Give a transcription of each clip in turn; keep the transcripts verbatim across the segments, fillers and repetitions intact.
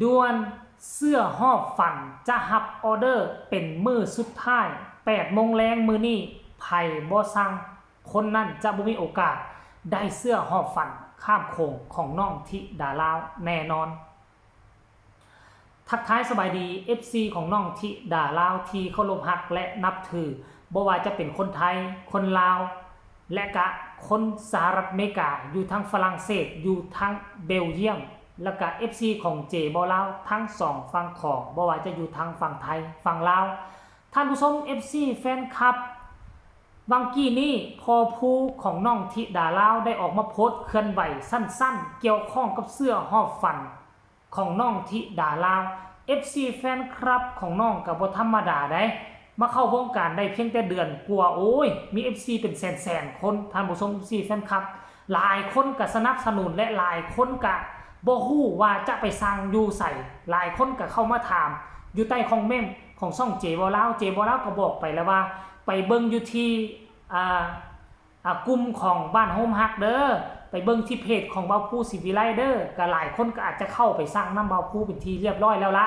ด่วน เสื้อฮอบฝันจะรับออเดอร์เป็นมื้อสุดท้าย แปดโมงแลงมื้อนี้ ไผบ่สั่ง คนนั้นจะบ่มีโอกาสได้เสื้อฮอบฝันข้ามโขงของน้องธิดาลาวแน่นอน ทักทายสบายดี เอฟซี ของน้องธิดาลาวที่เคารพฮักและนับถือ บ่ว่าจะเป็นคนไทย คนลาว และกะคนสหรัฐอเมริกา อยู่ทางฝรั่งเศส อยู่ทางเบลเยียม แล้วกะ เอฟซี ของเจบ่าวลาวทั้งสองฝั่งของ บ่ว่าจะอยู่ทางฝั่งไทย ฝั่งลาว ท่านผู้ชม เอฟซี แฟนคลับ วังกี้นี้พ่อผู้ของน้องธิดาลาวได้ออกมาโพสต์เคลื่อนไหวสั้นๆ เกี่ยวข้องกับเสื้อฮอบฝันของน้องธิดาลาว เอฟซี แฟนคลับของน้องก็บ่ธรรมดาได๋ มาเข้าวงการได้เพียงแต่เดือนกว่า โอ้ย มี เอฟซี เป็นแสนๆ คน ท่านผู้ชม เอฟซี แฟนคลับ หลายคนก็สนับสนุน และหลายคนก็บ่ฮู้ว่าจะไปสั่งอยู่ไส หลายคนก็เข้ามาถามอยู่ใต้คอมเมนต์ของช่องเจบ่าวลาว เจบ่าวลาวก็บอกไปแล้วว่า ไปเบิ่งอยู่ที่ อ่า อ่ากลุ่มของบ้านโฮมฮักเด้อ ไปเบิ่งที่เพจของบ่าวภูศิวิไลเด้อ ก็หลายคนก็อาจจะเข้าไปสั่งนำบ่าวภูเป็นที่เรียบร้อยแล้วละ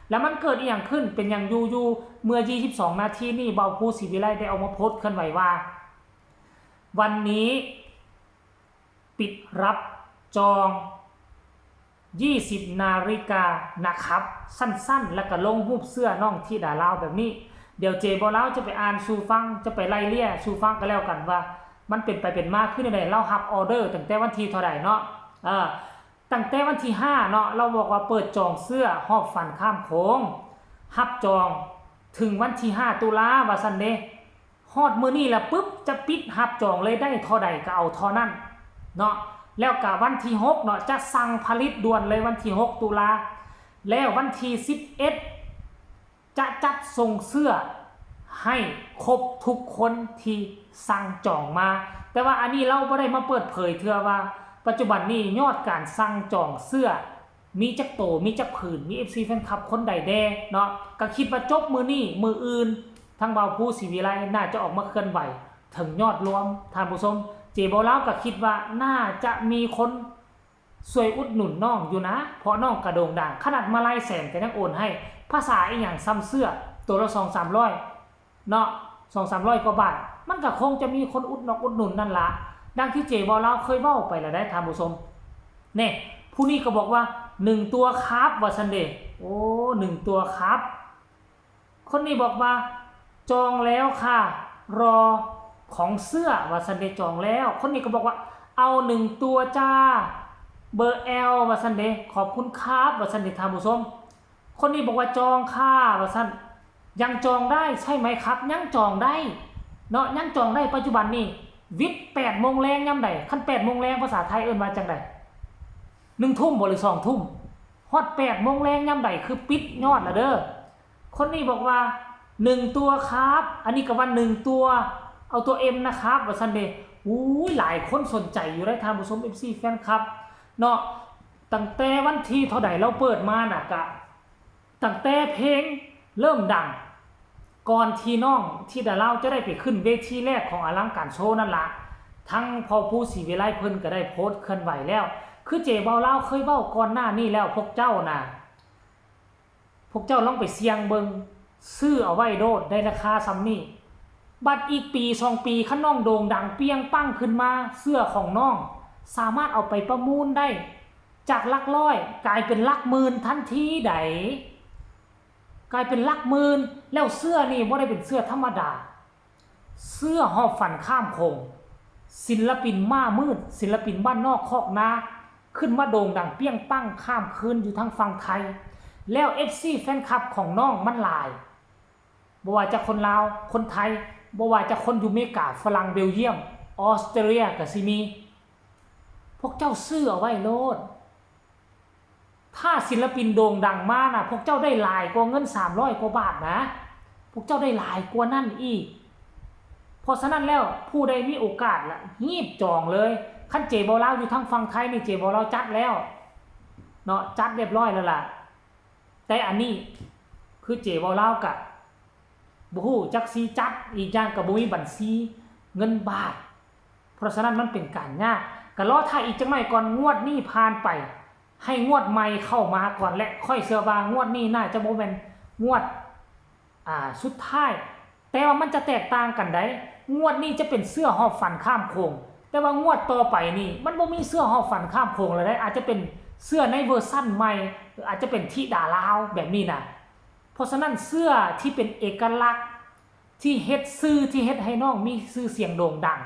แล้วมันเกิดอีหยังขึ้น เป็นหยังอยู่ๆ เมื่อยี่สิบสองนาทีนี้บ่าวภูศิวิไลได้ออกมาโพสต์เคลื่อนไหวว่า วันนี้ปิดรับจอง ยี่สิบนาฬิกานะครับ สั้นๆ แล้วก็ลงรูปเสื้อน้องธิดาลาวแบบนี้ เดี๋ยวเจบ่าวลาวจะไปอ่านสู่ฟัง จะไปไล่เลียสู่ฟังก็แล้วกันว่า มันเป็นไปเป็นมาคือแนวใด ลาวรับออเดอร์ตั้งแต่วันที่เท่าใดเนาะ เออ ตั้งแต่วันที่ห้าเนาะ ลาวบอกว่าเปิดจองเสื้อฮอบฝันข้ามโขง รับจองถึงวันที่ห้าตุลา ว่าซั่นเด้ ฮอดมื้อนี้ละปึ๊บ จะปิดรับจองเลย ได้เท่าใดก็เอาเท่านั้นเนาะ แล้วกะวันที่หกเนาะ จะสั่งผลิตด่วนเลยวันที่หกตุลา แล้ววันที่สิบเอ็ด จะจัดส่งเสื้อให้ครบทุกคนที่สั่งจองมา แต่ว่าอันนี้ลาวบ่ได้มาเปิดเผยเทื่อว่า ปัจจุบันนี้ยอดการสั่งจองเสื้อ มีจักโต มีจักผืน มี เอฟซี แฟนคลับคนใดแด่เนาะ ก็คิดว่าจบมื้อนี้ มื้ออื่น ทางบ่าวภูศิวิไลน่าจะออกมาเคลื่อนไหวถึงยอดรวม ท่านผู้ชม เจบ่าวลาวก็คิดว่าน่าจะมีคนช่วยอุดหนุนน้องอยู่นะ เพราะน้องก็โด่งดัง ขนาดมาลัยแสนก็ยังโอนให้ ภาษาอีหยัง ส่ำเสื้อตัวละสองสามร้อย เนาะ สองสามร้อยกว่าบาท มันก็คงจะมีคนอุดหนอกอุดหนุนนั่นละ ดังที่เจบ่าวลาวเคยเว้าไปแล้วได้ ท่านผู้ชม เนี่ย ผู้นี้ก็บอกว่า หนึ่งตัวครับ ว่าซั่นเด้ โอ้ หนึ่งตัวครับ คนนี้บอกว่า จองแล้วค่ะ รอของเสื้อ ว่าซั่นเด้ จองแล้ว คนนี้ก็บอกว่า เอาหนึ่งตัวจ้า เบอร์ แอล ว่าซั่นเด้ ขอบคุณครับ ว่าซั่นเด้ ท่านผู้ชม คนนี้บอกว่าจองค่ะ ว่าซั่น ยังจองได้ใช่ไหมครับ ยังจองได้เนาะ ยังจองได้ ปัจจุบันนี้ วิทย์แปดโมงแลงยามใด คันแปดโมงแลงภาษาไทยเอิ้นว่าจั่งใด หนึ่งทุ่มบ่หรือสองทุ่ม ฮอดแปดโมงแลงยามใดคือปิดยอดละเด้อ คนนี้บอกว่า หนึ่งตัวครับ อันนี้ก็ว่า หนึ่งตัว เอาตัว เอ็ม นะครับ ว่าซั่นเด้ อู้ย หลายคนสนใจอยู่ได้ ท่านผู้ชม เอฟซี แฟนคลับ เนาะ ตั้งแต่วันที่เท่าใดลาวเปิดมาน่ะ กะ ตั้งแต่เพลงเริ่มดัง ก่อนที่น้องธิดาลาวจะได้ไปขึ้นเวทีแรกของอลังการโชว์นั่นละ ทั้งพ่อภูศิวิไลเพิ่นก็ได้โพสต์เคลื่อนไหวแล้ว คือเจบ่าวลาวเคยเว้าก่อนหน้านี้แล้ว พวกเจ้าน่ะ พวกเจ้าลองไปเสี่ยงเบิ่ง ซื้อเอาไว้โลด ได้ราคาส่ำนี้ บัดอีกปีสองปี คันน้องโด่งดังเปรี้ยงปังขึ้นมา เสื้อของน้องสามารถเอาไปประมูลได้ จากหลักร้อยกลายเป็นหลักหมื่นทันทีใด กลายเป็นหลักหมื่น แล้วเสื้อนี่บ่ได้เป็นเสื้อธรรมดา เสื้อฮอบฝันข้ามโขง ศิลปินหน้ามืด ศิลปินบ้านนอกคอกนา ขึ้นมาโด่งดังเปรี้ยงปังข้ามคืนอยู่ทางฝั่งไทย แล้ว เอฟซี แฟนคลับของน้องมันหลาย บ่ว่าจะคนลาว คนไทย บ่ว่าจะคนอยู่อเมริกา ฝรั่ง เบลเยียม ออสเตรเลียก็สิมี พวกเจ้าซื้อเอาไว้โลด ถ้าศิลปินโด่งดังมาน่ะ พวกเจ้าได้หลายกว่าเงินสามร้อยกว่าบาทนะ พวกเจ้าได้หลายกว่านั้นอีก เพราะฉะนั้นแล้วผู้ใดมีโอกาสละ รีบจองเลย คันเจบ่าวลาวอยู่ทางฝั่งไทยนี่ เจบ่าวลาวจัดแล้ว เนาะ จัดเรียบร้อยแล้วล่ะ แต่อันนี้คือเจบ่าวลาวกะบ่ฮู้จักสิจัด อีกอย่างกะบ่มีบัญชีเงินบาท เพราะฉะนั้นมันเป็นการยาก กะรอถ่าอีกจักหน่อยก่อน งวดนี้ผ่านไป ให้งวดใหม่เข้ามาก่อน และข้อยเชื่อว่างวดนี้น่าจะบ่แม่นงวด อ่า สุดท้าย แต่ว่ามันจะแตกต่างกันได๋ งวดนี้จะเป็นเสื้อหอบฝันข้ามโขง แต่ว่างวดต่อไปนี่มันบ่มีเสื้อหอบฝันข้ามโขงแล้วได๋ อาจจะเป็นเสื้อในเวอร์ชันใหม่ หรืออาจจะเป็นธิดาลาวแบบนี้นะ เพราะฉะนั้นเสื้อที่เป็นเอกลักษณ์ ที่เฮ็ด ชื่อที่เฮ็ดให้น้องมีชื่อเสียงโด่งดัง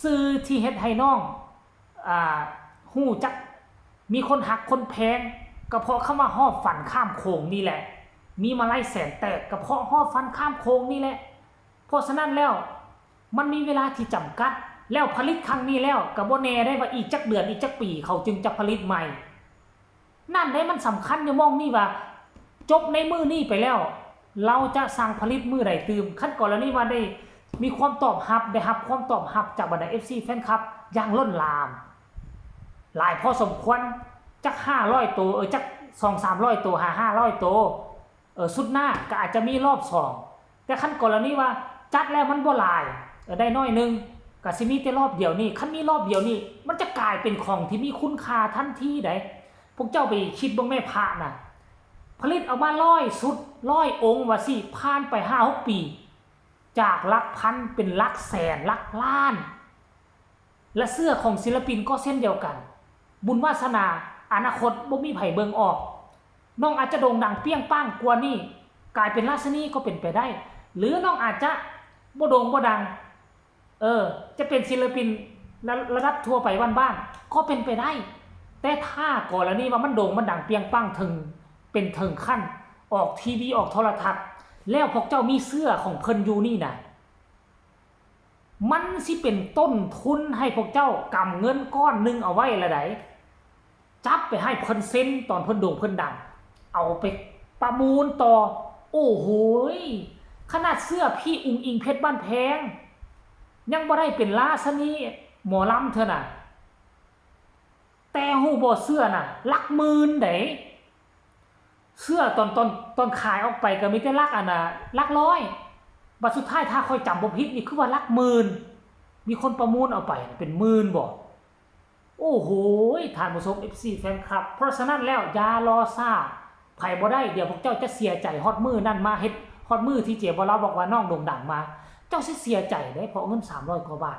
ชื่อที่เฮ็ดให้น้อง อ่า ฮู้จัก มีคนฮักคนแพง ก็เพราะคำว่าหอบฝันข้ามโขงนี่แหละ มีมาลัยแสนแตก ก็เพราะหอบฝันข้ามโขงนี่แหละ เพราะฉะนั้นแล้ว มันมีเวลาที่จำกัด แล้วผลิตครั้งนี้แล้ว ก็บ่แน่ได้ว่าอีกจักเดือน อีกจักปี เขาจึงจะผลิตใหม่ นั่นเด้ มันสำคัญอยู่หม่องนี้ว่า จบในมื้อนี้ไปแล้ว เราจะสั่งผลิตมื้อใดตื่ม คันกรณีว่าได้มีความตอบรับ ได้รับความตอบรับจากบรรดา เอฟซี แฟนคลับอย่างล้นหลาม หลายพอสมควร จักห้าร้อยโต เออ จักสองสามร้อยโต หาห้าร้อยโต เออ ชุดหน้าก็อาจจะมีรอบสอง แต่คันกรณีว่าจัดแล้วมันบ่หลาย เออ ได้น้อยหนึ่ง ก็สิมีแต่รอบเดียวนี้ คันมีรอบเดียวนี้ มันจะกลายเป็นของที่มีคุณค่าทันทีได๋ พวกเจ้าไปคิดเบิ่งแม่พระน่ะ ผลิตออกมาร้อยชุด ร้อยองค์ว่าสิ ผ่านไปห้าหกปี จากหลักพันเป็นหลักแสน หลักล้าน และเสื้อของศิลปินก็เช่นเดียวกัน บุญวาสนา อนาคตบ่มีไผเบิ่งออก น้องอาจจะโด่งดังเปรี้ยงป้างกว่านี้ กลายเป็นราชินีก็เป็นไปได้ หรือน้องอาจจะบ่โด่งบ่ดัง เออ จะเป็นศิลปินระ ระดับทั่วไปบ้านๆ ก็เป็นไปได้ แต่ถ้ากรณีว่ามันโด่งมันดังเปรี้ยงป้างถึง เป็นถึงขั้นออกทีวีออกโทรทัศน์ แล้วพวกเจ้ามีเสื้อของเพิ่นอยู่นี่นะ มันสิเป็นต้นทุนให้พวกเจ้ากำเงินก้อนหนึ่งเอาไว้ละได๋ จับไปให้เพิ่นเซ็นตอนเพิ่นโด่งเพิ่นดัง เอาไปประมูลต่อ โอ้โหย ขนาดเสื้อพี่อุ๋งอิ๋งเพชรบ้านแพง ยังบ่ได้เป็นราชินีหมอลำเทื่อน่ะ แต่ฮู้บ่ เสื้อน่ะ หลักหมื่นได๋ เสื้อตอน ตอน ตอนขายออกไปก็มีแต่หลักอันน่ะ หลักร้อย บัดสุดท้ายถ้าข้อยจำบ่ผิดนี่คือว่าหลักหมื่น มีคนประมูลเอาไปเป็นหมื่นบ่ โอ้โหย ท่านผู้ชม เอฟซี แฟนคลับ เพราะฉะนั้นแล้วอย่ารอช้า ไผบ่ได้ เดี๋ยวพวกเจ้าจะเสียใจฮอดมื้อนั้นมา เฮ็ดฮอดมื้อที่เจบ่าวลาวบอกว่าน้องโด่งดังมา เจ้าสิเสียใจเด้ เพราะเงินสามร้อยกว่าบาท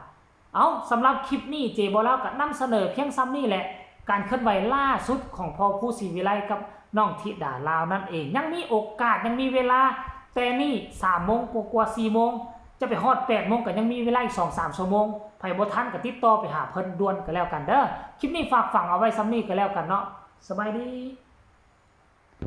เอา สำหรับคลิปนี้เจบ่าวลาวก็นำเสนอเพียงส่ำนี้แหละ การเคลื่อนไหวล่าสุดของพ่อครูศรีวิไลกับน้องธิดาลาวนั่นเอง ยังมีโอกาส ยังมีเวลา แต่นี่สามโมงกว่าๆ สี่โมง จะไปฮอดแปดโมงก็ยังมีเวลาอีกสองสามชั่วโมง ไผบ่ทันก็ติดต่อไปหาเพิ่นด่วนก็แล้วกันเด้อ คลิปนี้ฝากฝังเอาไว้ส่ำนี้ก็แล้วกันเนาะ สบายดี